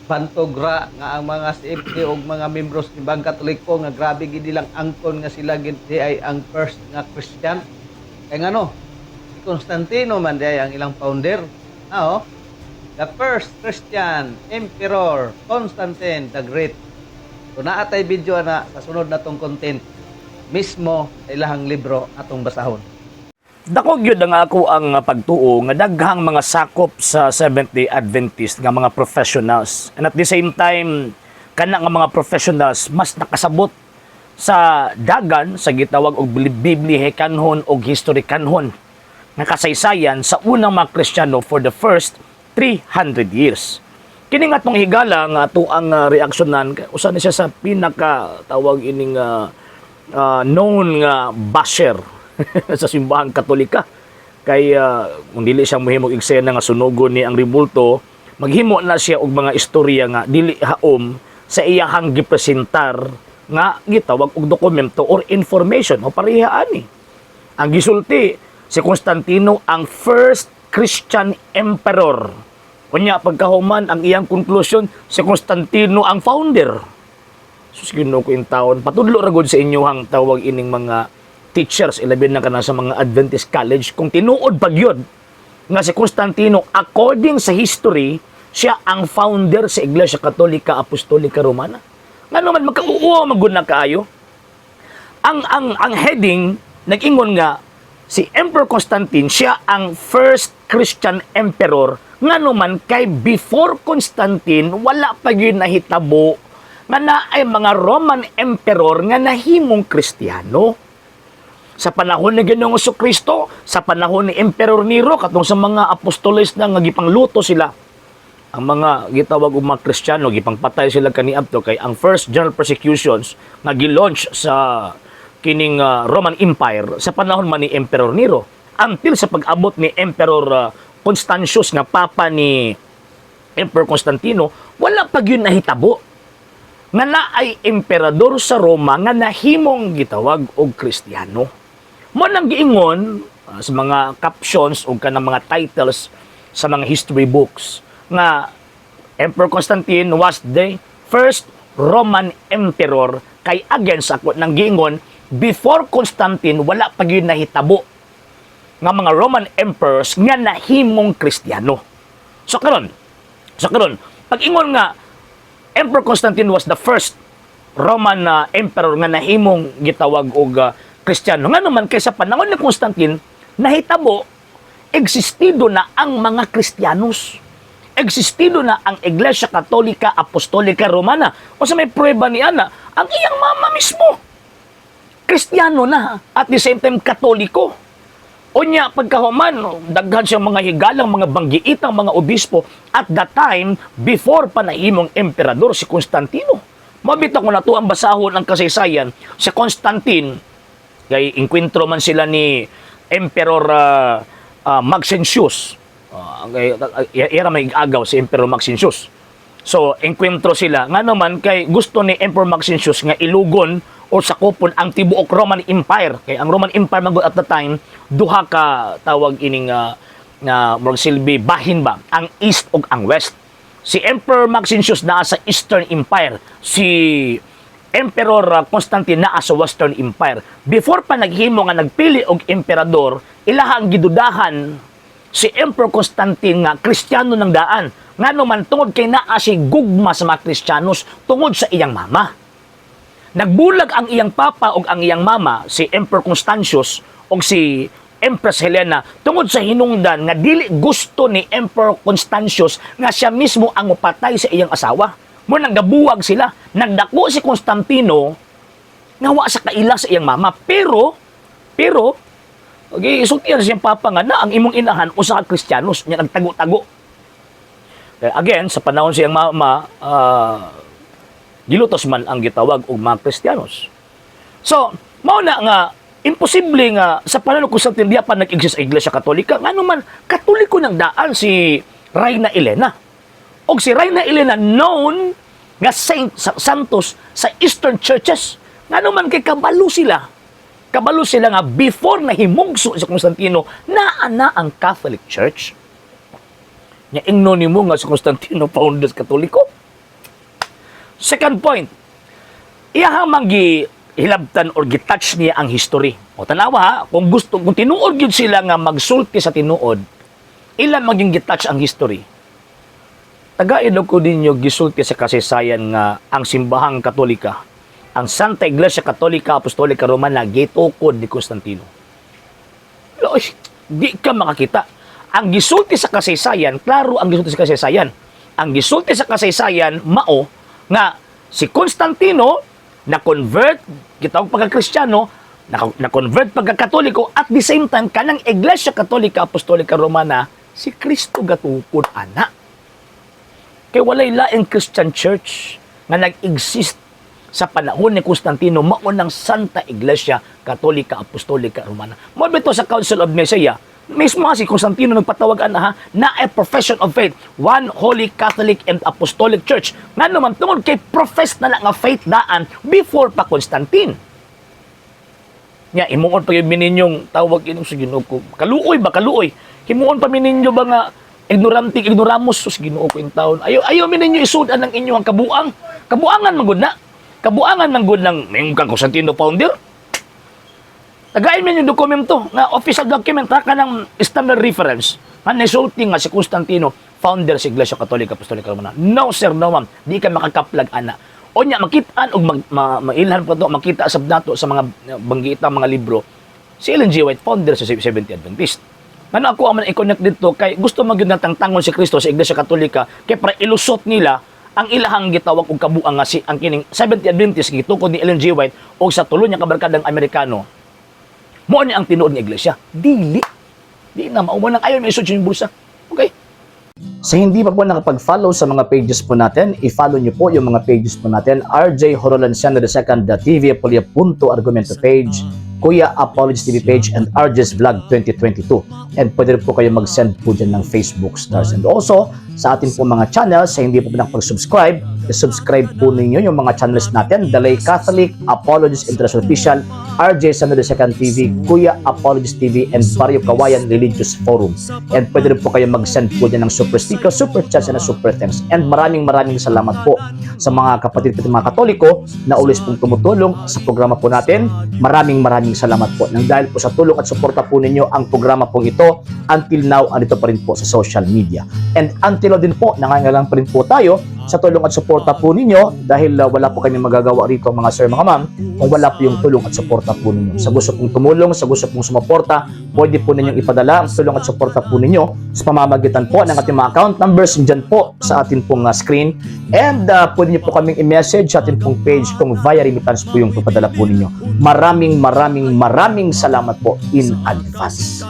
Bantog ra nga ang mga CFD og mga membros ni Bang Katoliko nga grabe gid nilang angkon nga sila gid di ay ang first nga Christian. Kay ngano? Si Constantino man di ay ang ilang founder. Ah, oh. The first Christian Emperor Constantine the Great. So naa tay video na sa sunod na tong content mismo sa ilahang libro atong basahon. Dako gyud ang ako ang pagtuo nga daghang mga sakop sa Seventh-day Adventist nga mga professionals. And at the same time, kana nga mga professionals mas nakasabot sa dagan sa gitawag og biblihikanhon og historikanhon nga kasaysayan sa unang mga Kristiyano for the first 300 years. Kini nga atong higala nga ato ang reaksyonan, usa ni siya sa pinaka tawag ining known nga basher sa Simbahang Katolika. Kay kung dili siya mohimog eksena nga sunugon ni ang rebulto, maghimo na siya og mga istorya nga dili haom sa iyahang gipresentar nga gitawag og dokumento or information o pareha ani. Ang gisulti, si Constantino ang first Christian emperor. Unya pagkahuman, ang iyang conclusion, si Constantino ang founder. Sus, Ginoo ko taon. Patudlo ra gud sa inyohang tawag ining mga teachers, ilabi na kana sa mga Adventist college, kung tinuod pag yun nga si Constantino, according sa history, siya ang founder sa Iglesia Katolika Apostolika Romana. Ngano man magkauo man gud na kaayo. Ang heading nag-ingon nga si Emperor Constantine siya ang first Christian emperor, ngano man kay before Constantine wala pa gyud nahitabo nga naay mga Roman emperor nga nahimong Kristiyano. Sa panahon ni Ginoong Kristo, sa panahon ni Emperor Nero, katong sa mga apostoles na nga gipangluto sila, ang mga gitawag og mga Kristiyano, gipangpatay sila kaniadto, kay ang first general persecutions nga gi-launch sa kining Roman Empire sa panahon man ni Emperor Nero until sa pag-abot ni Emperor Constantius nga papa ni Emperor Constantino, wala pa gyud nahitabo nga naay emperador sa Roma nga nahimong gitawag og Kristiyano. Mo nang giingon sa mga captions o kanang mga titles sa mga history books nga Emperor Constantine was the first Roman emperor, kay against ako nang giingon, before Constantine wala pa gyud nahitabo nga mga Roman emperors nga nahimong Kristiyano. So karon, pag ingon nga Emperor Constantine was the first Roman emperor nga nahimong gitawag og Kristiyano, ngano man kay sa panahon ni Constantine nahitabo, existido na ang mga Kristiyanos. Existido na ang Iglesia Katolika Apostolika Romana. O sa may pruweba ni ana, ang iyang mama mismo Kristiyano na, at the same time Katoliko. Unya pagkahuman, daghan siyang mga higalang, mga banggiitang mga obispo at that time before pa nahimong emperador si Constantino. Mabita ko na to ang basahon ang kasaysayan si Constantine kay inkwentro man sila ni Emperor Maxentius. Kay era may agaw si Emperor Maxentius. So, enkwentro sila. Nga naman, kay gusto ni Emperor Maxentius nga ilugon o sakupon ang tibuok Roman Empire. Kay ang Roman Empire magud at the time, duha ka tawag ining nga murag silbi bahin ba, ang East ug ang West. Si Emperor Maxentius naa sa Eastern Empire, si Emperor Constantine naa sa Western Empire. Before pa naghimo nga nagpili og emperador, ilahang gidudahan si Emperor Constantine nga Kristiyano ng daan. Ngano man tungod kay naa si gugma sa mga Kristiyanos tungod sa iyang mama. Nagbulag ang iyang papa og ang iyang mama, si Emperor Constantius og si Empress Helena, tungod sa hinungdan nga dili gusto ni Emperor Constantius nga siya mismo ang mupatay sa iyang asawa. Mo nang gabuwag sila. Nagdako si Constantino nga wa sa kaila sa iyang mama. Pero okay, isultihan sa iyang papa nga na ang imong inahan usa ka Kristiyanos nya nagtago-tago. Kaya again, sa panahon sa iyang mama, gilutos man ang gitawag og mga Kristiyanos. So, mao na nga imposible nga sa panahon ni Constantine diya pa nag-exist ang Iglesia Katolika. Ngano man Katoliko ng daan si Reina Elena. Og si Reina Elena known nga saint sa Santos sa Eastern churches. Ngano man kay kabalo sila. Kabalo sila nga before nahimugso si Constantino, naa na ang Catholic Church. Nya ingno nimo nga si Constantino founders Katoliko. Second point, iyahang manggi hilabtan or gitouch niya ang history. O tanawa ha, kung gusto, kung tinuod gyud sila nga magsulti sa tinuod, ila maging gitouch ang history. Tagaid ko ninyo gisulti sa kasaysayan nga ang Simbahang Katolika, ang Santa Iglesia Katolika Apostolika Romana, gitukod ni Constantino. Loy, di ka makakita. Ang gisulti sa kasaysayan, klaro ang gisulti sa kasaysayan. Ang gisulti sa kasaysayan mao nga si Constantino na convert gitawag pagka-Kristiyano, na convert pagka-Katoliko, at the same time kanang Iglesia Katolika Apostolika Romana, si Kristo gatukod ana. Kay walay laing Christian church nga nag-exist sa panahon ni Constantino, mao ng Santa Iglesia Katolika Apostolika Romana. Mo bito sa Council of Nicaea, mismo ha, si Constantino nagpatawag ana ha, na a profession of faith, one holy Catholic and Apostolic Church. Nga naman tungod kay profess na lang nga faith daan before pa Constantine. Nya himuon pa gyud ninyong tawag inom sa Ginoo ko. Kaluoy ba, kaluoy? Himuon pa mi ninyo ba nga ignorante, ignoramos, sus, Ginoo ko in taon. Ayo ayo mi ninyo isudan ang inyong kabuang. Kabuangan man gud na. Kabuangan man gud ng mayroon kang Constantino founder. Tagain mi yung dokumento nga official document ha, kanang standard reference nga nisulti nga si Constantino founder sa Iglesia Katolika Apostolika Romana. No sir, no ma'am, di ka makakaplag ana. O nya makitaan og mailhan pa to, makita sab nato sa mga banggita mga libro si Ellen G. White founder sa Seventh Adventist. Ngano ako ang man i-connect dito kay gusto man gyud natangtangon si Kristo sa Iglesia Katolika kay para ilusot nila ang ilahang gitawag og kabuang nga si ang kining Seventh Adventist gitukod ni Ellen G. White og sa tulo niya kabarkadang Amerikano mo ni ang tinuod nga iglesia. Dili. Di na mao nang ayaw may isod yung bulsa. Okay? Sa hindi pa po nakapag-follow sa mga pages po natin, i-follow niyo po yung mga pages po natin. RJ Horolanciano II, TV Apolia Punto Argumento page, Kuya Apologies TV page, and RJ's Vlog 2022. And pwede rin po kayo mag-send po dyan ng Facebook stars. And also, sa atin po mga channels, sa hindi po po nakapag-subscribe, i-subscribe po ninyo yung mga channels natin. Dalay Catholic, Apologies International Official, RJ Sano II TV, Kuya Apologies TV, and Barrio Kawayan Religious Forum. And pwede rin po kayo mag-send po dyan ng super sticker, super chats, and super thanks. And maraming maraming salamat po sa mga kapatid po mga Katoliko na always pong tumutulong sa programa po natin. Maraming maraming salamat po. Nang dahil po sa tulong at suporta po ninyo ang programa pong ito, until now, andito pa rin po sa social media. And until now din po, nangangailangan pa rin po tayo sa tulong at suporta po ninyo dahil wala po kami magagawa rito, mga sir, mga ma'am, kung wala po yung tulong at suporta po ninyo. Sa gusto pong tumulong, sa gusto pong sumuporta, pwede po ninyong ipadala ang tulong at suporta po ninyo sa pamamagitan po ng ating mga account numbers dyan po sa atin pong screen. And pwede niyo po kaming i-message sa atin pong page kung via remittance po yung papadala po ninyo. Maraming maraming maraming salamat po in advance.